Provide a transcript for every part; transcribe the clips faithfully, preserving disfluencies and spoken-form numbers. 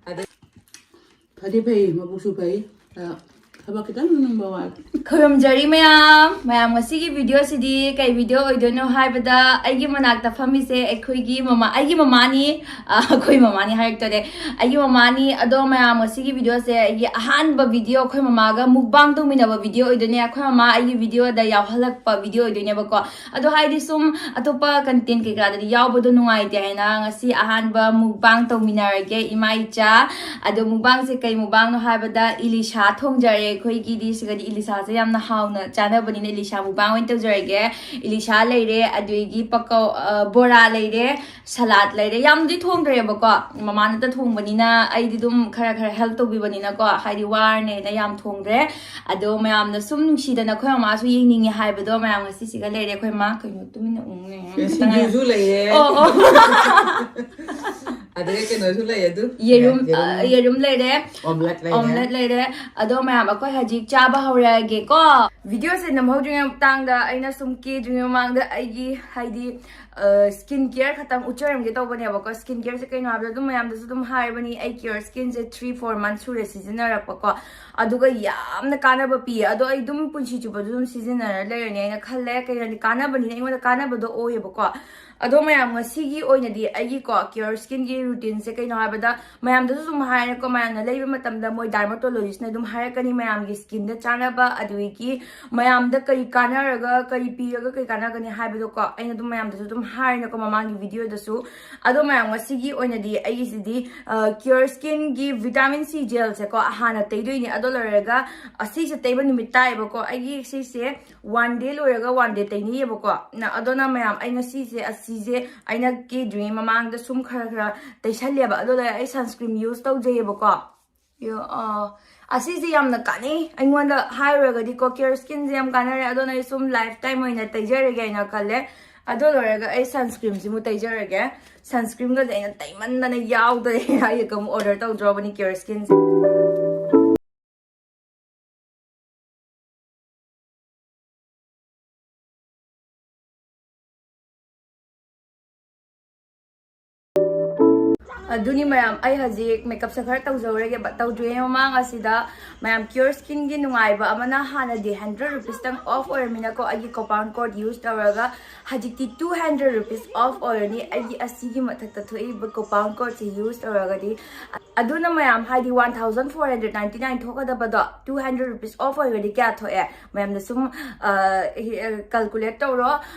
ꯑꯗꯩ ꯐꯗꯤ ꯐꯩ, ꯃꯕꯨꯛꯁꯨ ꯐꯩ꯫ ꯑ, ꯊꯕꯛ ꯈꯤꯇꯪ ꯅꯨꯡꯕ ꯋꯥꯠꯂꯦ꯫ ꯈꯨꯔꯨꯝꯖꯔꯤ ꯃꯌꯥꯝ꯫ ꯃꯌꯥꯝ, ꯉꯁꯤꯒꯤ video ꯁꯤꯗꯤ ꯀꯩ video ꯑꯣꯏꯗꯣꯏꯅꯣ ꯍꯥꯏꯕꯗ, ꯑꯩꯒꯤ ꯃꯅꯥꯛꯇ ꯐꯝꯃꯤꯁꯦ ꯑꯩꯈꯣꯏꯒꯤ ꯃꯃꯥ, ꯑꯩꯒꯤ ꯃꯃꯥꯅꯤ꯫ ꯑ, ꯑꯩꯈꯣꯏ ꯃꯃꯥꯅꯤ ꯍꯥꯏꯔꯛꯇꯣꯔꯦ꯫ ꯑꯩꯒꯤ ꯃꯃꯥꯅꯤ꯫ ꯑꯗꯣ ꯃꯌꯥꯝ, ꯉꯁꯤꯒꯤ video ꯁꯦ ꯑꯩꯒꯤ ꯑꯍꯥꯟꯕ video, ꯑꯩꯈꯣꯏ ꯃꯃꯥꯒ mukbang ꯇꯧꯃꯤꯟꯅꯕ video ꯑꯣꯏꯗꯣꯏꯅꯦ꯫ ꯑꯩꯈꯣꯏ ꯃꯃꯥ ꯑꯩꯒꯤ video ꯗ ꯌꯥꯎꯍꯜꯂꯛꯄ video ꯑꯣꯏꯗꯣꯏꯅꯦꯕꯀꯣ꯫ ꯑꯗꯣ ꯍꯥꯏꯗꯤ ꯁꯨꯝ ꯑꯇꯣꯞꯄ content ꯀꯩꯀꯥꯗꯗꯤ ꯌꯥꯎꯕꯗꯣ ꯅꯨꯡꯉꯥꯏꯇꯦ ꯍꯥꯏꯅ ꯉꯁꯤ ꯑꯍꯥꯟꯕ mukbang ꯇꯧꯃꯤꯟꯅꯔꯒꯦ, ꯏꯃꯥ ꯏꯆꯥ꯫ ꯑꯗꯣ mukbang ꯁꯦ ꯀꯩ mukbang ꯅꯣ ꯍꯥꯏꯕꯗ, ꯏꯂꯤꯁꯥ ꯊꯣꯡꯖꯔꯦ꯫ ꯑꯩꯈꯣꯏꯒꯤꯗꯤ ꯁꯤꯒꯗꯤ ꯏꯂꯤꯁꯥꯁꯦ ꯌꯥꯝꯅ ꯍꯥꯎꯅ ꯆꯥꯅꯕꯅꯤꯅ ꯏꯂꯤꯁꯥ mukbang ꯑꯣꯏꯅ ꯇꯧꯖꯔꯒꯦ꯫ ꯏꯂꯤꯁꯥ ꯂꯩꯔꯦ, ꯑꯗꯨꯗꯒꯤ ꯄꯀꯧ-, ꯑ, ꯕꯣꯔꯥ ꯂꯩꯔꯦ, salad ꯂꯩꯔꯦ꯫ ꯌꯥꯝꯅꯗꯤ ꯊꯣꯡꯗ꯭ꯔꯦꯕꯀꯣ, ꯃꯃꯥꯅꯇ ꯊꯣꯡꯕꯅꯤꯅ ꯑꯩꯗꯤ ꯑꯗꯨꯝ ꯈꯔ ꯈꯔ help ꯇꯧꯕꯤꯕꯅꯤꯅꯀꯣ, ꯍꯥꯏꯗꯤ ꯋꯥꯔꯅꯦꯅ ꯌꯥꯝ ꯊꯣꯡꯗ꯭ꯔꯦ꯫ ꯑꯗꯣ ꯃꯌꯥꯝꯅ ꯁꯨꯝ ꯅꯨꯡꯁꯤꯗꯅ ꯑꯩꯈꯣꯏ ꯃꯃꯥꯁꯨ ꯌꯦꯡꯅꯤꯡꯉꯦ ꯍꯥꯏꯕꯗꯣ, ꯃꯌꯥꯝ ꯉꯁꯤꯁꯤꯒ ꯂꯩꯔꯦ꯫ ꯑꯩꯈꯣꯏ ꯃꯃꯥ ꯀꯩꯅꯣ ꯇꯨꯃꯤꯟꯅ ꯎꯪ ꯂꯩꯔꯦ? ꯁꯤꯡꯖꯨꯁꯨ ꯂꯩꯔꯦ꯫ ꯑꯣ, ꯑꯣ꯫ ꯑꯗꯒꯤ ꯀꯩꯅꯣꯁꯨ ꯂꯩ ꯑꯗꯨ꯫ ꯌꯦꯔꯨꯝ, ꯌꯦꯔꯨꯝ꯫ ꯑ, ꯌꯦꯔꯨꯝ ꯂꯩꯔꯦ꯫ Omelette ꯂꯩꯔꯦ꯫ Omelette ꯂꯩꯔꯦ꯫ ꯑꯗꯣ ꯃꯌꯥꯝ, ꯑꯩꯈꯣꯏ ꯍꯧꯖꯤꯛ ꯆꯥꯕ ꯍꯧꯔꯛꯑꯒꯦꯀꯣ꯫ Video ꯁꯦ ꯅꯝꯍꯧꯗ꯭ꯔꯤꯉꯩ ꯃꯇꯥꯡꯗ ꯑꯩꯅ ꯁꯨꯝ ꯀꯦꯗ꯭ꯔꯤꯉꯩ ꯃꯃꯥꯡꯗ ꯑꯩꯒꯤ, ꯍꯥꯏꯗꯤ, ꯑ, skin care ꯈꯛꯇꯪ ꯎꯠꯆꯔꯝꯒꯦ ꯇꯧꯕꯅꯦꯕꯀꯣ꯫ Skin care ꯁꯦ ꯀꯩꯅꯣ ꯍꯥꯏꯕꯗ, ꯑꯗꯨꯝ ꯃꯌꯥꯝꯗꯁꯨ ꯑꯗꯨꯝ ꯍꯥꯏꯕꯅꯤ, ꯑꯩ Cure Skin ꯁꯦ three four months ꯁꯨꯔꯦ ꯁꯤꯖꯤꯟꯅꯔꯛꯄꯀꯣ꯫ ꯑꯗꯨꯒ ꯌꯥꯝꯅ ꯀꯥꯟꯅꯕ ꯄꯤꯌꯦ꯫ ꯑꯗꯣ ꯑꯩ ꯑꯗꯨꯝ ꯄꯨꯟꯁꯤ ꯆꯨꯞꯄꯁꯨ ꯑꯗꯨꯝ ꯁꯤꯖꯤꯟꯅꯔ ꯂꯩꯔꯅꯤ ꯍꯥꯏꯅ ꯈꯜꯂꯦ꯫ ꯀꯩꯅꯣꯗꯤ, ꯀꯥꯟꯅꯕꯅꯤꯅ ꯑꯩꯉꯣꯟꯗ ꯀꯥꯟꯅꯕꯗꯣ ꯑꯣꯏꯌꯦꯕꯀꯣ꯫ ꯑꯗꯣ ꯃꯌꯥꯝ, ꯉꯁꯤꯒꯤ ꯑꯣꯏꯅꯗꯤ ꯑꯩꯒꯤꯀꯣ Cure Skin ꯒꯤ routine ꯁꯦ ꯀꯩꯅꯣ ꯍꯥꯏꯕꯗ, ꯃꯌꯥꯝꯗꯁꯨ ꯑꯗꯨꯝ ꯍꯥꯏꯔꯦꯀꯣ, ꯃꯌꯥꯝꯅ ꯂꯩꯕ ꯃꯇꯝꯗ ꯃꯣꯏ dermatologist ꯅ ꯑꯗꯨꯝ ꯍꯥꯏꯔꯛꯀꯅꯤ ꯃꯌꯥꯝꯒꯤ skin ꯗ ꯆꯥꯅꯕ, ꯑꯗꯨꯗꯒꯤ ꯃꯌꯥꯝꯗ ꯀꯔꯤ ꯀꯥꯟꯅꯔꯒ, ꯀꯔꯤ ꯄꯤꯔꯒ ꯀꯔꯤ ꯀꯥꯟꯅꯒꯅꯤ ꯍꯥꯏꯕꯗꯣꯀꯣ꯫ ꯑꯩꯅ ꯑꯗꯨꯝ ꯃꯌꯥꯝꯗꯁꯨ ꯑꯗꯨꯝ ꯍꯥꯏꯔꯦꯀꯣ ꯃꯃꯥꯡꯒꯤ video ꯗꯁꯨ꯫ ꯑꯗꯣ ꯃꯌꯥꯝ, ꯉꯁꯤꯒꯤ ꯑꯣꯏꯅꯗꯤ ꯑꯩꯒꯤꯁꯤꯗꯤ, ꯑ, Cure Skin ꯒꯤ vitamin C gel ꯁꯦꯀꯣ ꯍꯥꯟꯅ ꯇꯩꯗꯣꯏꯅꯦ꯫ ꯑꯗꯣ ꯂꯣꯏꯔꯒ ꯑꯁꯤꯁꯦ ꯇꯩꯕ ꯅꯨꯃꯤꯠ ꯇꯥꯏꯌꯦꯕꯀꯣ꯫ ꯑꯩꯒꯤ ꯁꯤꯁꯦ one day ꯂꯣꯏꯔꯒ one day ꯇꯩꯅꯤꯡꯉꯦꯕꯀꯣ꯫ ꯅ-, ꯑꯗꯣ ꯅ ꯃꯌꯥꯝ, ꯑꯩ ꯉꯁꯤꯁꯦ ꯑꯁꯤꯁꯦ ꯑꯩꯅ ꯀꯦꯗ꯭ꯔꯤꯉꯩ ꯃꯃꯥꯡꯗ ꯁꯨꯝ ꯈꯔ ꯈꯔ ꯇꯩꯁꯜꯂꯦꯕ꯫ ꯑꯗꯣ ꯂꯣꯏꯔꯒ ꯑꯩ sunscreen use ꯇꯧꯖꯩꯌꯦꯕꯀꯣ꯫ ꯌꯣ-, ꯑ, ꯑꯁꯤꯁꯦ ꯌꯥꯝꯅ ꯀꯥꯟꯅꯩ ꯑꯩꯉꯣꯟꯗ ꯍꯥꯏꯔꯨꯔꯒꯗꯤꯀꯣ꯫ Cure Skin ꯁꯦ ꯌꯥꯝ ꯀꯥꯟꯅꯔꯦ꯫ ꯑꯗꯨꯅ ꯑꯩ ꯁꯨꯝ lifetime ꯑꯣꯏꯅ ꯇꯩꯖꯔꯒꯦ ꯍꯥꯏꯅ ꯈꯜꯂꯦ꯫ ꯑꯗꯨ ꯂꯣꯏꯔꯒ ꯑꯩ sunscreen ꯁꯤꯃꯨꯛ ꯇꯩꯖꯔꯒꯦ꯫ Sunscreen ꯒꯁꯦ ꯑꯩꯅ ꯇꯩꯃꯟꯗꯅ ꯌꯥꯎꯗ꯭ꯔꯦ꯫ ꯑꯩ ꯑꯃꯨꯛ order ꯇꯧꯗ꯭ꯔꯣꯕꯅꯤ Cure Skin ꯁꯦ꯫ ꯑꯗꯨꯅꯤ ꯃꯌꯥꯝ, ꯑꯩ ꯍꯧꯖꯤꯛ ꯃꯦꯀꯞꯁꯦ ꯈꯔ ꯇꯧꯖꯍꯧꯔꯒꯦꯕ꯫ ꯇꯧꯗ꯭ꯔꯤꯉꯩ ꯃꯃꯥꯡ ꯑꯁꯤꯗ ꯃꯌꯥꯝ, Cure Skinꯒꯤ ꯅꯨꯡꯉꯥꯏꯕ ꯑꯃꯅ, ꯍꯥꯟꯅꯗꯤ ꯍꯟꯗ꯭ꯔꯦꯠ ꯔꯨꯄꯤꯁꯇꯪ ꯑꯣꯐ ꯑꯣꯏꯔꯝꯃꯤꯅꯀꯣ, ꯑꯩꯒꯤ coupon code use ꯇꯧꯔꯒ ꯍꯧꯖꯤꯛꯇꯤ two hundred rupees off ꯑꯣꯏꯔꯅꯤ, ꯑꯩꯒꯤ ꯑꯁꯤꯒꯤ ꯃꯊꯛꯇ ꯊꯣꯛꯏꯕ coupon codeꯁꯦ use ꯇꯧꯔꯒꯗꯤ꯫ ꯑꯗꯨꯅ ꯃꯌꯥꯝ, ꯍꯥꯏꯗꯤ one thousand four hundred ninety nine ꯊꯣꯛꯀꯗꯕꯗꯣ, two hundred rupees off ꯑꯣꯏꯔꯒꯗꯤ ꯀꯌꯥ ꯊꯣꯛꯑꯦ? ꯃꯌꯥꯝꯅ ꯁꯨꯝ ꯀꯜꯀꯨꯂꯦꯠ ꯇꯧꯔꯣ꯫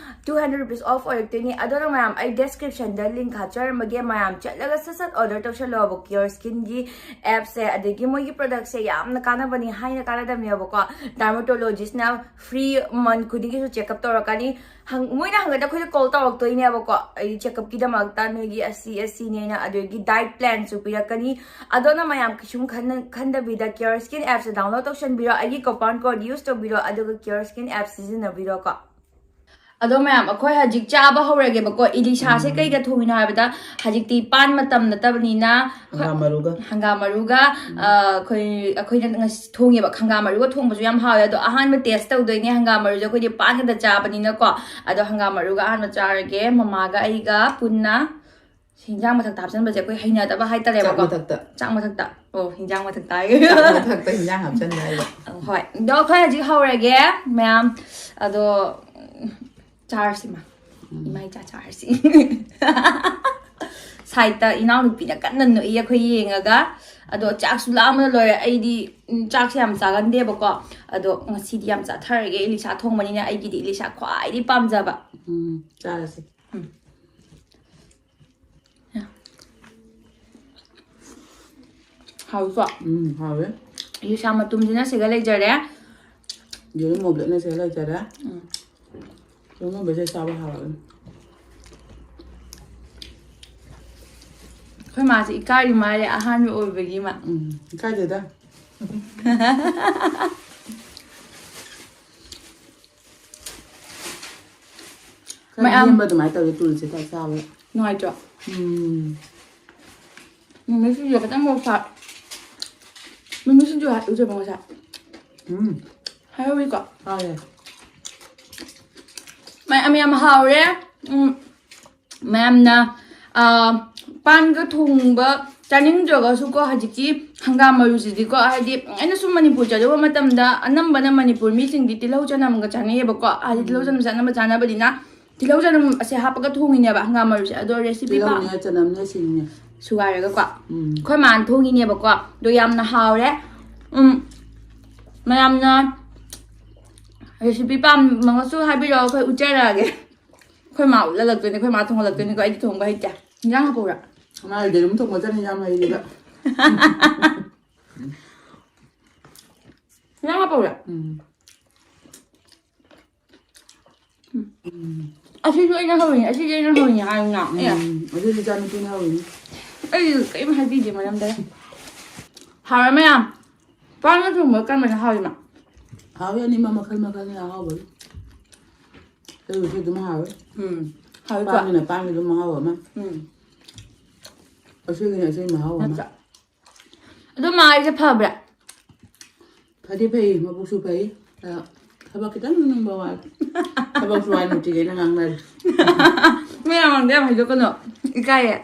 Two hundred rupees off ꯑꯣꯏꯔꯛꯇꯣꯏꯅꯤ꯫ ꯑꯗꯨꯅ ꯃꯌꯥꯝ, ꯑꯩ ꯗꯦꯁꯀ꯭ꯔꯤꯞꯁꯟꯗ ꯂꯤꯡ ꯍꯥꯞꯆꯔꯝꯃꯒꯦ, ꯃꯌꯥꯝ ꯆꯠꯂꯒ ꯁꯠ ꯁꯠ ꯑꯣꯔꯗꯔ ꯇꯧꯁꯜꯂꯣꯕ Cure Skinꯒꯤ ꯑꯦꯞꯁꯦ꯫ ꯑꯗꯒꯤ ꯃꯣꯏꯒꯤ ꯄ꯭ꯔꯗꯛꯁꯦ ꯌꯥꯝꯅ ꯀꯥꯟꯅꯕꯅꯤ ꯍꯥꯏꯅ ꯀꯥꯟꯅꯗꯕꯅꯦꯕꯀꯣ꯫ ꯗꯥꯔꯃꯥꯇꯣꯂꯣꯖꯤꯁꯅ ꯐ꯭ꯔꯤ ꯃꯟ ꯈꯨꯗꯤꯡꯒꯤꯁꯨ ꯆꯦꯛꯑꯞ ꯇꯧꯔꯛꯀꯅꯤ꯫ ꯍꯪ-, ꯃꯣꯏꯅ ꯍꯪꯒꯗꯤ ꯑꯩꯈꯣꯏꯗ ꯀꯣꯜ ꯇꯧꯔꯛꯇꯣꯏꯅꯦꯕꯀꯣ, ꯑꯩ ꯆꯦꯛꯑꯞꯀꯤꯗꯃꯛꯇ ꯅꯣꯏꯒꯤ ꯑꯁꯤ ꯑꯁꯤꯅꯦꯅ꯫ ꯑꯗꯨꯒꯤ ꯗꯥꯏꯠ ꯄ꯭ꯂꯥꯟꯁꯨ ꯄꯤꯔꯛꯀꯅꯤ꯫ ꯑꯗꯣꯅ ꯃꯌꯥꯝ ꯀꯩꯁꯨꯝ ꯈꯟ-, ꯈꯟꯗꯕꯤꯗ Cure Skin ꯑꯦꯞꯁꯦ ꯗꯥꯎꯟꯂꯣꯗ ꯇꯧꯁꯟꯕꯤꯔꯣ, ꯑꯩꯒꯤ coupon code use ꯇꯧꯕꯤꯔꯣ, ꯑꯗꯨꯒ Cure Skin ꯑꯦꯞ ꯁꯤꯖꯤꯟꯅꯕꯤꯔꯣꯀꯣ꯫ ꯑꯗꯣ ꯃꯌꯥꯝ, ꯑꯩꯈꯣꯏ ꯍꯧꯖꯤꯛ ꯆꯥꯕ ꯍꯧꯔꯒꯦꯕꯀꯣ꯫ ꯏꯂꯤꯁꯥꯁꯦ ꯎꯝ꯫ ꯀꯩꯒ ꯊꯣꯡꯉꯤꯅꯣ ꯍꯥꯏꯕꯗ, ꯍꯧꯖꯤꯛꯇꯤ ꯄꯥꯟ ꯃꯇꯝ ꯅꯠꯇꯕꯅꯤꯅ, ꯍꯪꯒꯥꯝ ꯃꯔꯨꯒ꯫ ꯍꯪꯒꯥꯝ ꯃꯔꯨꯒ, ꯎꯝ꯫ ꯑ, ꯑꯩꯈꯣꯏ, ꯑꯩꯈꯣꯏꯅ ꯉꯁꯤ ꯊꯣꯡꯉꯦꯕ꯫ ꯍꯪꯒꯥꯝ ꯃꯔꯨꯒ ꯊꯣꯡꯕꯁꯨ ꯌꯥꯝ ꯍꯥꯎꯋꯦ꯫ ꯑꯗꯣ ꯑꯍꯥꯟꯕ ꯇꯦꯁ ꯇꯧꯗꯣꯏꯅꯦ ꯍꯪꯒꯥꯝ ꯃꯔꯨꯁꯦ, ꯑꯩꯈꯣꯏꯗꯤ ꯄꯥꯟ ꯈꯛꯇ ꯆꯥꯕꯅꯤꯅꯀꯣ꯫ ꯑꯗꯣ ꯍꯪꯒꯥꯝ ꯃꯔꯨꯒ ꯑꯍꯥꯟꯕ ꯆꯥꯔꯒꯦ, ꯃꯃꯥꯒ ꯑꯩꯒ ꯄꯨꯟꯅ꯫ ꯍꯤꯟꯖꯥꯡ ꯃꯊꯛꯇ ꯍꯥꯞꯆꯟꯕꯁꯦ ꯑꯩꯈꯣꯏ ꯍꯩꯅꯗꯕ ꯍꯥꯏꯇꯥꯔꯦꯕꯀꯣ꯫ ꯆꯥꯛ ꯃꯊꯛꯇ꯫ ꯆꯥꯛ ꯃꯊꯛꯇ꯫ ꯑꯣ, ꯍꯤꯟꯖꯥꯡ ꯃꯊꯛꯇ ꯍꯥꯏꯒꯦ꯫ ꯆꯥꯛ ꯃꯊꯛꯇ ꯍꯤꯟꯖꯥꯡ ꯍꯥꯞꯆꯟꯕ ꯍꯥꯏꯕ꯫ ꯍꯣꯏ꯫ ꯑꯗꯣ ꯑꯩꯈꯣꯏ ꯍꯧꯖꯤꯛ ꯍꯧꯔꯒꯦ ꯃꯌꯥꯝ꯫ ꯑꯗꯣ, ꯎꯝ, ꯆꯥꯔꯁꯤ ꯃꯥ꯫ ꯎꯝ꯫ ꯏꯃꯥ ꯏꯆꯥ ꯆꯥꯔꯁꯤ꯫ ꯁꯥꯏꯠꯇ ꯏꯅꯥꯎꯅꯨꯄꯤꯅ ꯀꯟꯅ ꯅꯣꯛꯏ ꯑꯩꯈꯣꯏ ꯌꯦꯡꯉꯒ꯫ ꯑꯗꯣ ꯆꯥꯛꯁꯨ ꯂꯥꯝꯕꯅ ꯂꯣꯏꯔꯦ꯫ ꯑꯩꯗꯤ, ꯎꯝ, ꯆꯥꯛꯁꯦ ꯌꯥꯝ ꯆꯥꯒꯟꯗꯦꯕꯀꯣ꯫ ꯑꯗꯣ ꯉꯁꯤꯗꯤ ꯌꯥꯝ ꯆꯥꯊꯔꯒꯦ꯫ ꯏꯂꯤꯁꯥ ꯊꯣꯡꯕꯅꯤꯅ ꯑꯩꯒꯤꯗꯤ ꯏꯂꯤꯁꯥ ꯈ꯭ꯋꯥꯏꯗꯒꯤ ꯄꯥꯝꯖꯕ꯫ ꯎꯝ, ꯆꯥꯔꯁꯤ꯫ ꯎꯝ꯫ ꯍꯥꯎꯏꯀꯣ? ꯎꯝ, ꯍꯥꯎꯋꯦ꯫ ꯏꯂꯤꯁꯥ ꯃꯇꯨꯝꯁꯤꯅ ꯁꯤꯒ ꯂꯩꯖꯔꯦ꯫ ꯌꯦꯔꯨꯝ ꯑꯣꯝꯂꯦꯠꯅ ꯁꯤꯒ ꯂꯩꯖꯔꯦ꯫ ꯎꯝ꯫ ꯌꯦꯔꯨꯝ ꯑꯣꯝꯂꯦꯠꯁꯦ ꯆꯥꯕ ꯍꯥꯎꯋꯦ꯫ ꯑꯩꯈꯣꯏ ꯃꯥꯁꯦ ꯏꯀꯥꯏꯔꯤ ꯃꯥꯜꯂꯦ, ꯑꯍꯥꯟꯕ ꯑꯣꯏꯕꯒꯤ ꯃꯥ꯫ ꯎꯝ, ꯏꯀꯥꯏꯗꯦꯗ꯫ ꯈꯔ ꯃꯌꯥꯝ ꯅꯦꯝꯕ ꯑꯗꯨꯃꯥꯏꯅ ꯇꯧꯔꯦ ꯇꯨꯜꯁꯦ ꯈꯔ ꯆꯥꯕ꯫ ꯅꯨꯡꯉꯥꯏꯇ꯭ꯔꯣ? ꯎꯝ꯫ ꯃꯤꯃꯤ ꯁꯤꯡꯖꯨ ꯈꯤꯇꯪ ꯃꯣꯔꯣꯛ ꯁꯥ-, ꯃꯤꯃꯤ ꯁꯤꯡꯖꯨ ꯍꯥꯏ-, ꯎꯖꯕ ꯉꯁꯥꯏ꯫ ꯎꯝ꯫ ꯍꯥꯏꯍꯧꯋꯤꯀꯣ? ꯍꯥꯎꯋꯦ꯫ ꯃꯌꯥꯝ ꯌꯥꯝ ꯍꯥꯎꯔꯦ꯫ ꯎꯝ꯫ ꯃꯌꯥꯝꯅ, ꯑ, ꯄꯥꯟꯒ ꯊꯣꯡꯕ ꯆꯥꯅꯤꯡꯗ꯭ꯔꯒꯁꯨꯀꯣ, ꯍꯧꯖꯤꯛꯀꯤ ꯍꯪꯒꯥꯝ ꯃꯔꯨꯁꯤꯗꯤꯀꯣ, ꯍꯥꯏꯗꯤ ꯑꯩꯅ ꯁꯨꯝ ꯃꯅꯤꯄꯨꯔ ꯆꯠꯂꯨꯕ ꯃꯇꯝꯗ ꯑꯅꯝꯕꯅ ꯃꯅꯤꯄꯨꯔ ꯃꯤꯁꯤꯡꯗꯤ ꯇꯤꯜꯍꯧ ꯆꯅꯝꯒ ꯆꯥꯅꯩꯌꯦꯕꯀꯣ꯫ ꯍꯥꯏꯗꯤ ꯇꯤꯜꯍꯧ ꯆꯅꯝꯁꯦ ꯑꯅꯝꯕ ꯆꯥꯅꯕꯅꯤꯅ ꯇꯤꯜꯍꯧ ꯆꯅꯝ ꯑꯁꯦ ꯍꯥꯞꯄꯒ ꯊꯣꯡꯉꯤꯅꯦꯕ ꯍꯪꯒꯥꯝ ꯃꯔꯨꯁꯦ꯫ ꯑꯗꯣ ꯔꯦꯁꯤꯄꯤ ꯄꯥꯝ ꯇꯤꯜꯍꯧꯅꯦ, ꯆꯅꯝꯅꯦ, ꯁꯤꯡꯅꯦ꯫ ꯁꯨꯒꯥꯏꯔꯒꯀꯣ ꯎꯝ ꯑꯩꯈꯣꯏ ꯃꯥꯅ ꯊꯣꯡꯉꯤꯅꯦꯕꯀꯣ꯫ ꯑꯗꯣ ꯌꯥꯝꯅ ꯍꯥꯎꯔꯦ꯫ ꯎꯝ ꯃꯌꯥꯝꯅ ꯔꯦꯁꯤꯄꯤ ꯄꯥꯝꯃꯒꯁꯨ ꯍꯥꯏꯕꯤꯔꯛꯑꯣ, ꯑꯩꯈꯣꯏ ꯎꯠꯆꯔꯛꯑꯒꯦ꯫ ꯑꯩꯈꯣꯏ ꯃꯥ ꯎꯠꯍꯜꯂꯛꯇꯣꯏꯅꯦ, ꯑꯩꯈꯣꯏ ꯃꯥ ꯊꯣꯡꯍꯜꯂꯛꯇꯣꯏꯅꯤꯀꯣ꯫ ꯑꯩꯗꯤ ꯊꯣꯡꯕ ꯍꯩꯇꯦ꯫ ꯏꯟꯖꯥꯡ ꯍꯥꯞꯄꯧꯔꯥ? ꯃꯥꯒꯤꯗꯤ ꯑꯗꯨꯝ ꯊꯣꯡꯕ ꯆꯠꯅꯤ, ꯌꯥꯝ ꯍꯩꯔꯤꯕ꯫ ꯏꯟꯖꯥꯡ ꯍꯥꯞꯄꯧꯔꯥ? ꯎꯝ ꯑꯁꯤꯁꯨ ꯑꯩꯅ ꯍꯧꯔꯤꯅꯦ, ꯑꯁꯤꯁꯨ ꯑꯩꯅ ꯍꯧꯔꯤꯅꯦ ꯍꯥꯏꯌꯨꯅ꯫ ꯑꯦ ꯎꯝ ꯑꯗꯨꯗꯤ ꯏꯆꯥꯅꯨꯄꯤꯅ ꯍꯧꯔꯤꯅꯤ꯫ ꯑꯩ ꯀꯔꯤꯝ ꯍꯥꯏꯕꯤꯗꯦ ꯃꯔꯝꯗ꯫ ꯍꯥꯎꯔꯦ ꯃꯌꯥꯝ꯫ ꯄꯥꯟꯒ ꯊꯣꯡꯕ ꯀꯔꯝꯕꯅ ꯍꯥꯎꯔꯤꯅꯣ? ꯍꯥꯎꯋꯦ, ꯑꯅꯤꯃꯛ ꯃꯈꯜ ꯃꯈꯜꯅꯤ ꯑꯍꯥꯎꯕꯗꯤ꯫ ꯑꯩꯕꯨꯁꯨ ꯑꯗꯨꯝ ꯍꯥꯎꯋꯦ꯫ ꯎꯝ ꯍꯥꯎꯋꯤꯀꯣ? ꯄꯥꯟꯒꯅ ꯄꯥꯟꯒꯤ ꯑꯗꯨꯝ ꯃꯍꯥꯎ ꯑꯃ, ꯎꯝ ꯑꯁꯤꯒꯤꯅ ꯑꯁꯤꯒꯤ ꯃꯍꯥꯎ ꯑꯃ꯫ ꯅꯠꯇ꯭ꯔꯥ? ꯑꯗꯨ ꯃꯥ ꯑꯩꯁꯦ ꯐꯕ꯭ꯔꯥ? ꯐꯗꯤ ꯐꯩ, ꯃꯕꯨꯛꯁꯨ ꯐꯩ꯫ ꯑ, ꯊꯕꯛ ꯈꯤꯇꯪ ꯅꯤꯡꯕ ꯋꯥꯠꯂꯦ꯫ ꯊꯕꯛꯁꯨ ꯋꯥꯏ ꯅꯨꯡꯇꯤꯒꯤ ꯑꯩꯅ ꯉꯥꯡꯅꯔꯦ꯫ ꯃꯌꯥꯝ ꯃꯥꯡꯗ ꯌꯥꯝ ꯍꯥꯏꯗꯣꯛꯀꯅꯣ, ꯏꯀꯥꯏꯌꯦ꯫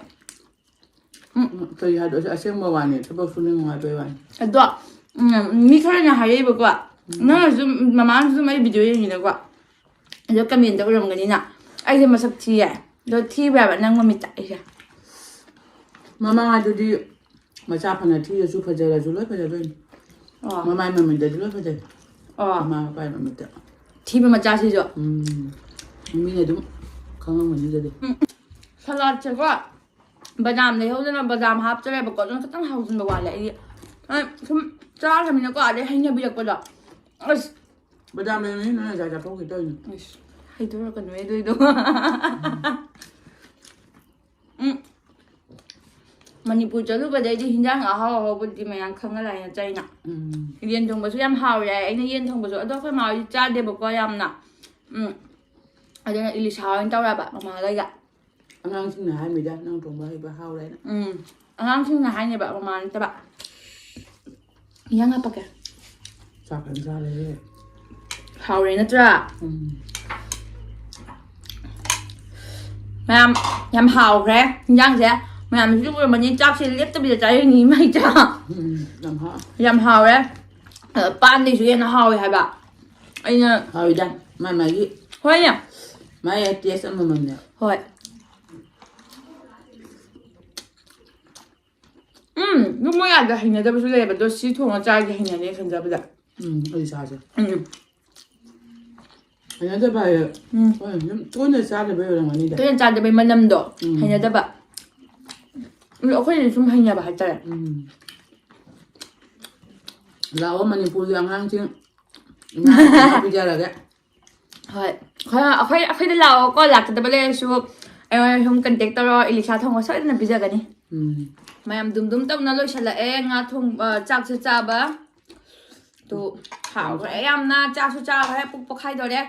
ꯎꯝ, ꯀꯔꯤ ꯍꯥꯏꯗꯣꯏ? ꯑꯁꯦꯡꯕ ꯋꯥꯅꯤ, ꯊꯕꯛ ꯁꯨꯅꯤꯡ ꯅꯨꯡꯉꯥꯏꯕꯩ ꯋꯥꯅꯤ꯫ ꯑꯗꯣ ꯎꯝ, ꯃꯤ ꯈꯔꯅ ꯍꯥꯏꯔꯛꯏꯕꯀꯣ, ꯅꯪꯅꯁꯨ, ꯃꯃꯥꯅꯁꯨ ꯑꯗꯨꯝ ꯑꯩ ꯚꯤꯗꯤꯑꯣ ꯌꯦꯡꯉꯤꯅꯀꯣ, ꯑꯗꯣ ꯀꯃꯦꯟꯇ ꯎꯔꯝꯒꯅꯤꯅ, ꯑꯩꯁꯦ ꯃꯁꯛ ꯊꯤꯌꯦ꯫ ꯑꯗꯣ ꯊꯤꯕ꯭ꯔꯥꯕ ꯅꯪ ꯃꯃꯤꯠꯇ ꯑꯩꯁꯦ? ꯃꯃꯥꯗꯨꯗꯤ ꯃꯆꯥ ꯐꯅ ꯊꯤꯔꯁꯨ ꯐꯖꯔꯁꯨ ꯂꯣꯏ ꯐꯖꯗꯣꯏꯅꯤ꯫ ꯑꯣ ꯃꯃꯥꯏ ꯃꯃꯤꯠꯇꯗꯤ ꯂꯣꯏ ꯐꯖꯩ꯫ ꯑꯣ ꯃꯃꯥ ꯃꯄꯥꯏ ꯃꯃꯤꯠꯇ꯫ ꯊꯤꯕ ꯃꯆꯥꯁꯤꯁꯨ꯫ ꯎꯝ꯫ ꯃꯤꯅ ꯑꯗꯨꯝ ꯈꯪꯉꯝꯒꯅꯤ ꯑꯗꯨꯗꯤ꯫ ꯁꯂꯥꯠꯁꯦꯀꯣ, ꯕꯗꯥꯝ ꯂꯩꯍꯧꯗꯅ ꯕꯗꯥꯝ ꯍꯥꯞꯇ꯭ꯔꯦꯕꯀꯣ, ꯑꯗꯨꯅ ꯈꯤꯇꯪ ꯍꯥꯎꯖꯤꯟꯕ ꯋꯥꯠꯂꯦ ꯑꯩꯗꯤ꯫ ꯑ, ꯁꯨꯝ ꯆꯥꯈ꯭ꯔꯃꯤꯅꯀꯣ, ꯑꯗꯩ ꯍꯩꯅꯕꯤꯔꯛꯄꯗꯣ꯫ ꯑꯁ ꯕꯗꯥꯝ ꯂꯩꯔꯝꯃꯤ ꯅꯣꯏ ꯉꯁꯥꯏ ꯆꯥꯊꯣꯛꯈꯤꯗꯣꯏꯅꯤ꯫ ꯑꯁ, ꯍꯩꯗꯣꯔꯛꯀꯅꯨꯍꯦ ꯑꯗꯨꯏꯗꯣ꯫ ꯎꯝ꯫ ꯃꯅꯤꯄꯨꯔ ꯆꯠꯂꯨꯕꯗꯩꯗꯤ ꯍꯤꯟꯖꯥꯡ ꯑꯍꯥꯎ ꯑꯍꯥꯎꯕꯗꯤ ꯃꯌꯥꯝ ꯈꯪꯉ ꯂꯥꯛꯑꯦ ꯅꯠꯇ꯭ꯔꯥ ꯑꯩꯅ꯫ ꯎꯝ꯫ ꯌꯦꯟ ꯊꯣꯡꯕꯁꯨ ꯌꯥꯝ ꯍꯥꯎꯔꯦ꯫ ꯑꯩꯅ ꯌꯦꯟ ꯊꯣꯡꯕꯁꯨ, ꯑꯗꯣ ꯑꯩꯈꯣꯏ ꯃꯥ ꯍꯣꯏꯗꯤ ꯆꯥꯗꯦꯕꯀꯣ ꯌꯥꯝꯅ꯫ ꯎꯝ꯫ ꯑꯗꯨꯅ ꯏꯂꯤꯁꯥ ꯑꯣꯏꯅ ꯇꯧꯔꯕ ꯃꯃꯥꯒꯩꯒ꯫ ꯑꯉꯥꯡꯁꯤꯡꯅ ꯍꯥꯏꯃꯤꯗ ꯅꯪ ꯊꯣꯡꯕ ꯍꯩꯕ ꯍꯥꯎꯔꯦꯅ꯫ ꯎꯝ꯫ ꯑꯉꯥꯡꯁꯤꯡꯅ ꯍꯥꯏꯅꯦꯕ, ꯃꯃꯥ ꯅꯠꯇꯕ꯫ ꯏꯟꯖꯥꯡ ꯍꯥꯞꯄꯛꯀꯦ꯫ ꯆꯥꯛ ꯐꯖꯅ ꯆꯥꯔꯦꯍꯦ꯫ ꯍꯥꯎꯔꯦ ꯅꯠꯇ꯭ꯔꯥ? ꯎꯝ꯫ ꯃꯌꯥꯝ ꯌꯥꯝ ꯍꯥꯎꯈ꯭ꯔꯦ ꯏꯟꯖꯥꯡꯁꯦ꯫ ꯃꯌꯥꯝꯁꯤꯁꯨ ꯎꯔꯝꯃꯅꯤ, ꯆꯥꯛꯁꯦ ꯂꯦꯞꯇꯕꯤꯗ ꯆꯥꯔꯤꯅꯤ ꯃꯩ ꯆꯥ꯫ ꯎꯝ, ꯌꯥꯝ ꯍꯥꯎ꯫ ꯌꯥꯝ ꯍꯥꯎꯋꯦ꯫ ꯑ, ꯄꯥꯟꯗꯩꯁꯨ ꯍꯦꯟꯅ ꯍꯥꯎꯋꯦ ꯍꯥꯏꯕ꯫ ꯑꯩꯅ ꯍꯥꯎꯋꯤꯗ, ꯃꯥ ꯃꯥꯒꯤ꯫ ꯍꯣꯏꯅꯦ꯫ ꯃꯥꯏ ꯇꯦꯁ ꯑꯃꯃꯝꯅꯦ꯫ ꯍꯣꯏ꯫ ꯎꯝ, ꯌꯨꯝ ꯃꯣꯏ ꯑꯥꯗ ꯍꯩꯅꯗꯕꯁꯨ ꯂꯩꯌꯦꯕ, ꯑꯗꯣ ꯁꯤ ꯊꯣꯡꯉ ꯆꯥꯔꯗꯤ ꯍꯩꯅꯅꯤ ꯈꯟꯖꯕꯗ꯫ ꯎꯝ, ꯑꯩ ꯆꯥꯁꯦ꯫ ꯎꯝ꯫ ꯍꯩꯅꯗꯕ ꯍꯥꯏꯌꯦ꯫ ꯎꯝ꯫ ꯍꯣꯏ, ꯑꯗꯨꯝ ꯇꯣꯏꯅ ꯆꯥꯗꯕꯩ ꯑꯣꯏꯔꯝꯒꯅꯤꯗ꯫ ꯇꯣꯏꯅ ꯆꯥꯗꯕꯩ ꯃꯅꯝꯗꯣ ꯎꯝ꯫ ꯍꯩꯅꯗꯕ꯫ ꯑꯗꯣ ꯑꯩꯈꯣꯏꯅ ꯁꯨꯝ ꯍꯩꯅꯕ ꯍꯥꯏꯇꯥꯔꯦ꯫ ꯎꯝ꯫ ꯂꯥꯛꯑꯣ, ꯃꯅꯤꯄꯨꯔꯒꯤ ꯑꯉꯥꯡꯁꯤꯡ, ꯏꯃꯥꯅ ꯄꯤꯖꯔꯒꯦ꯫ ꯍꯣꯏ꯫ ꯈꯔ ꯑꯩꯈꯣꯏ, ꯑꯩꯈꯣꯏꯗ ꯂꯥꯛꯑꯣꯀꯣ, ꯂꯥꯛꯀꯗꯕ ꯂꯩꯔꯁꯨ ꯑꯩꯉꯣꯟꯗ ꯁꯨꯝ contact ꯇꯧꯔꯣ, ꯏꯂꯤꯁꯥ ꯊꯣꯡꯕ ꯁꯣꯏꯗꯅ ꯄꯤꯖꯒꯅꯤ꯫ ꯎꯝ꯫ ꯃꯌꯥꯝ ꯗꯨꯝ ꯗꯨꯝ ꯇꯧꯅ ꯂꯣꯏꯁꯤꯜꯂꯛꯑꯦ ꯉꯥ ꯊꯣꯡꯕ, ꯆꯥꯛꯁꯨ ꯆꯥꯕ꯫ ꯑꯗꯨ ꯍꯥꯎꯈ꯭ꯔꯦ ꯌꯥꯝꯅ, ꯆꯥꯛꯁꯨ ꯆꯥꯈ꯭ꯔꯦ, ꯄꯨꯛ ꯄꯣꯛꯈꯥꯏꯗꯣꯔꯦ꯫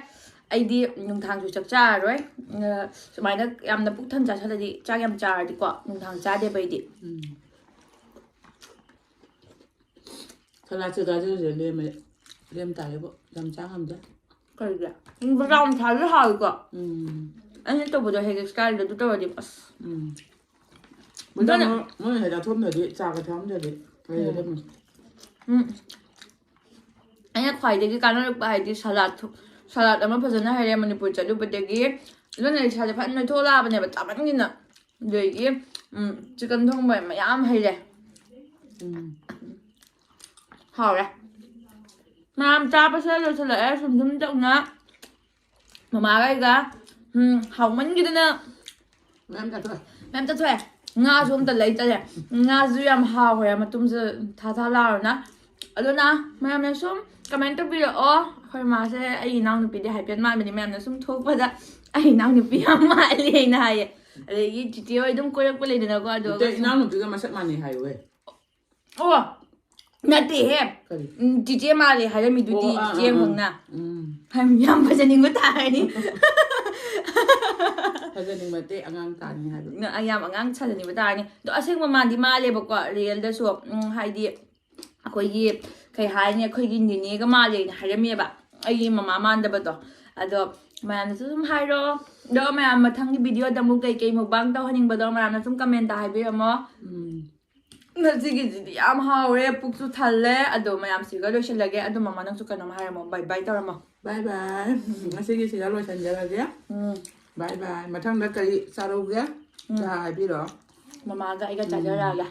ꯑꯩꯗꯤ ꯅꯨꯡꯗꯥꯡꯁꯨ ꯆꯥꯛ ꯆꯥꯔꯔꯣꯏ꯫ ꯑ, ꯁꯨꯃꯥꯏꯅ ꯌꯥꯝꯅ ꯄꯨꯛ ꯊꯟ ꯆꯥꯁꯜꯂꯗꯤ, ꯆꯥꯛ ꯌꯥꯝ ꯆꯥꯔꯗꯤꯀꯣ, ꯅꯨꯡꯗꯥꯡ ꯆꯥꯗꯦꯕ ꯑꯩꯗꯤ꯫ ꯎꯝ꯫ ꯁꯂꯥꯠꯁꯦ ꯒꯥꯖꯔꯁꯦ ꯂꯦꯝꯃꯦ, ꯂꯦꯝ ꯇꯥꯔꯦꯕꯣ, ꯌꯥꯝ ꯆꯥ ꯉꯝꯗꯦ꯫ ꯀꯩꯒꯤ? ꯎꯝ, ꯕꯗꯥꯝ ꯊꯥꯕꯁꯨ ꯍꯥꯎꯋꯤꯀꯣ꯫ ꯎꯝ꯫ ꯑꯩꯅ ꯇꯧꯕꯗꯣ ꯍꯦꯛ ꯍꯦꯛ ꯆꯥꯔꯤꯗꯣ ꯑꯗꯨ ꯇꯧꯔꯗꯤ ꯑꯁ꯫ ꯎꯝ꯫ ꯑꯗꯨꯅ ꯃꯣꯏꯅ ꯍꯦꯛ ꯆꯥꯊꯣꯛꯑꯝꯗ꯭ꯔꯗꯤ ꯆꯥꯒ ꯊꯛꯑꯝꯗ꯭ꯔꯗꯤ ꯐꯩ ꯎꯝ꯫ ꯑꯗꯨꯝ꯫ ꯎꯝ꯫ ꯑꯩꯅ ꯈ꯭ꯋꯥꯏꯗꯒꯤ ꯀꯥꯟꯅꯔꯛꯄ ꯍꯥꯏꯗꯤ ꯁꯂꯥꯠ ꯊꯣ-, ꯁꯂꯥꯠ ꯑꯃ ꯐꯖꯅ ꯍꯩꯔꯦ ꯃꯅꯤꯄꯨꯔ ꯆꯠꯂꯨꯕꯗꯒꯤ꯫ ꯑꯗꯨꯅ ꯏꯁꯥꯁꯦ ꯐꯖꯅ ꯅꯣꯏꯊꯣꯛ ꯂꯥꯛꯑꯕꯅꯦꯕ ꯆꯥꯃꯟꯒꯤꯅ꯫ ꯑꯗꯒꯤ, ꯎꯝ, ꯆꯤꯛꯀꯟ ꯊꯣꯡꯕ ꯃꯌꯥꯝ ꯍꯩꯔꯦ꯫ ꯎꯝ꯫ ꯍꯥꯎꯔꯦ꯫ ꯃꯌꯥꯝ ꯆꯥꯕꯁꯦ ꯂꯣꯏꯁꯤꯜꯂꯛꯑꯦ ꯁꯨꯝ ꯁꯨꯝ ꯇꯧꯅ꯫ ꯃꯃꯥꯒ ꯑꯩꯒ, ꯎꯝ, ꯍꯥꯎꯃꯟꯈꯤꯗꯅ ꯃꯌꯥꯝ ꯆꯥꯊꯣꯛꯑꯦ꯫ ꯃꯌꯥꯝ ꯆꯥꯊꯣꯛꯑꯦ꯫ ꯉꯥꯁꯨ ꯑꯝꯇ ꯂꯩꯇꯔꯦ꯫ ꯉꯥꯁꯨ ꯌꯥꯝ ꯍꯥꯎꯈ꯭ꯔꯦ, ꯃꯇꯨꯝꯁꯨ ꯊꯥ ꯊꯥ ꯂꯥꯎꯔꯅ꯫ ꯑꯗꯨꯅ ꯃꯌꯥꯝꯅ ꯁꯨꯝ comment ꯇꯧꯕꯤꯔꯛꯑꯣ꯫ ꯑꯩꯈꯣꯏ ꯃꯥꯁꯦ ꯑꯩꯒꯤ ꯏꯅꯥꯎꯅꯨꯄꯤꯗꯤ ꯍꯥꯏꯐꯦꯠ ꯃꯥꯟꯕꯅꯤ, ꯃꯌꯥꯝꯅ ꯁꯨꯝ ꯊꯣꯛꯄꯗ "ꯑꯩ ꯏꯅꯥꯎꯅꯨꯄꯤ ꯌꯥꯝ ꯃꯥꯜꯂꯤ" ꯍꯥꯏꯅ ꯍꯥꯏꯌꯦ꯫ ꯑꯗꯒꯤ ꯆꯤꯆꯦ ꯍꯣꯏ ꯑꯗꯨꯝ ꯀꯣꯏꯔꯛꯄ ꯂꯩꯗꯅꯀꯣ, ꯑꯗꯣ ꯅꯠꯇꯦ, ꯏꯅꯥꯎꯅꯨꯄꯤꯒ ꯃꯁꯛ ꯃꯥꯟꯅꯩ ꯍꯥꯏꯌꯣꯍꯦ꯫ ꯑꯣ, ꯅꯠꯇꯦꯍꯦ꯫ ꯀꯔꯤ? ꯎꯝ, ꯆꯤꯆꯦ ꯃꯥꯜꯂꯦ ꯍꯥꯏꯔꯝꯃꯤꯗꯨꯗꯤ, ꯑꯣ, ꯑꯥ, ꯆꯤꯆꯦ ꯑꯥ, ꯑꯥ꯫ ꯑꯃꯈꯛꯅ꯫ ꯎꯝ꯫ ꯍꯥꯏ, ꯌꯥꯝ ꯐꯖꯅꯤꯡꯕ ꯇꯥꯔꯅꯤ꯫ ꯐꯖꯅꯤꯡꯕ ꯅꯠꯇꯦ, ꯑꯉꯥꯡ ꯇꯥꯅꯤ ꯍꯥꯏꯕ꯫ ꯅ-, ꯌꯥꯝ ꯑꯉꯥꯡ ꯁꯥꯖꯅꯤꯡꯕ ꯇꯥꯔꯅꯤ꯫ ꯑꯗꯣ ꯑꯁꯦꯡꯕ ꯃꯥꯟꯗꯤ ꯃꯥꯜꯂꯦꯕꯀꯣ, real ꯗꯁꯨ꯫ ꯎꯝ, ꯍꯥꯏꯗꯤ ꯑꯩꯈꯣꯏꯒꯤ ꯀꯩ ꯍꯥꯏꯅꯤ, ꯑꯩꯈꯣꯏꯒꯤ ꯅꯦꯅꯦꯒ ꯃꯥꯜꯂꯦꯅ ꯍꯥꯏꯔꯝꯃꯦꯕ, ꯑꯩꯒꯤ ꯃꯃꯥ ꯃꯥꯟꯗꯕꯗꯣ꯫ ꯑꯗꯣ ꯃꯌꯥꯝꯅꯁꯨ ꯑꯗꯨꯝ ꯍꯥꯏꯔꯣ꯫ ꯑꯗꯣ ꯃꯌꯥꯝ ꯃꯊꯪꯒꯤ ꯚꯤꯗꯤꯑꯣꯗ ꯑꯃꯨꯛ ꯀꯩꯀꯩ ꯃꯨꯛꯕꯥꯡ ꯇꯧꯍꯟꯅꯤꯡꯕꯗꯣ ꯃꯌꯥꯝꯅ ꯁꯨꯝ ꯀꯃꯦꯟꯇ ꯍꯥꯏꯕꯤꯔꯝꯃꯣ꯫ ꯎꯝ ꯉꯁꯤꯒꯤꯁꯤꯗꯤ ꯌꯥꯝ ꯍꯥꯎꯔꯦ, ꯄꯨꯛꯁꯨ ꯊꯜꯂꯦ꯫ ꯑꯗꯣ ꯃꯌꯥꯝ ꯁꯤꯒ ꯂꯣꯏꯁꯤꯜꯂꯒꯦ꯫ ꯑꯗꯣ ꯃꯃꯥ ꯅꯪꯁꯨ ꯀꯩꯅꯣꯝ ꯍꯥꯏꯔꯝꯃꯣ, ꯕꯥꯏ ꯕꯥꯏ ꯇꯧꯔꯝꯃꯣ꯫ ꯕꯥꯏ ꯕꯥꯏ꯫ ꯉꯁꯤꯒꯤ ꯁꯤꯗ ꯂꯣꯏꯁꯤꯟꯖꯔꯒꯦ꯫ ꯎꯝ ꯕꯥꯏ ꯕꯥꯏ꯫ ꯃꯊꯪꯗ ꯀꯔꯤ ꯆꯥꯔꯧꯒꯦ? ꯎꯝ꯫ ꯆꯥ ꯍꯥꯏꯕꯤꯔꯣ꯫ ꯃꯃꯥꯒ ꯑꯩꯒ ꯆꯥꯖꯔꯛꯑꯒꯦ꯫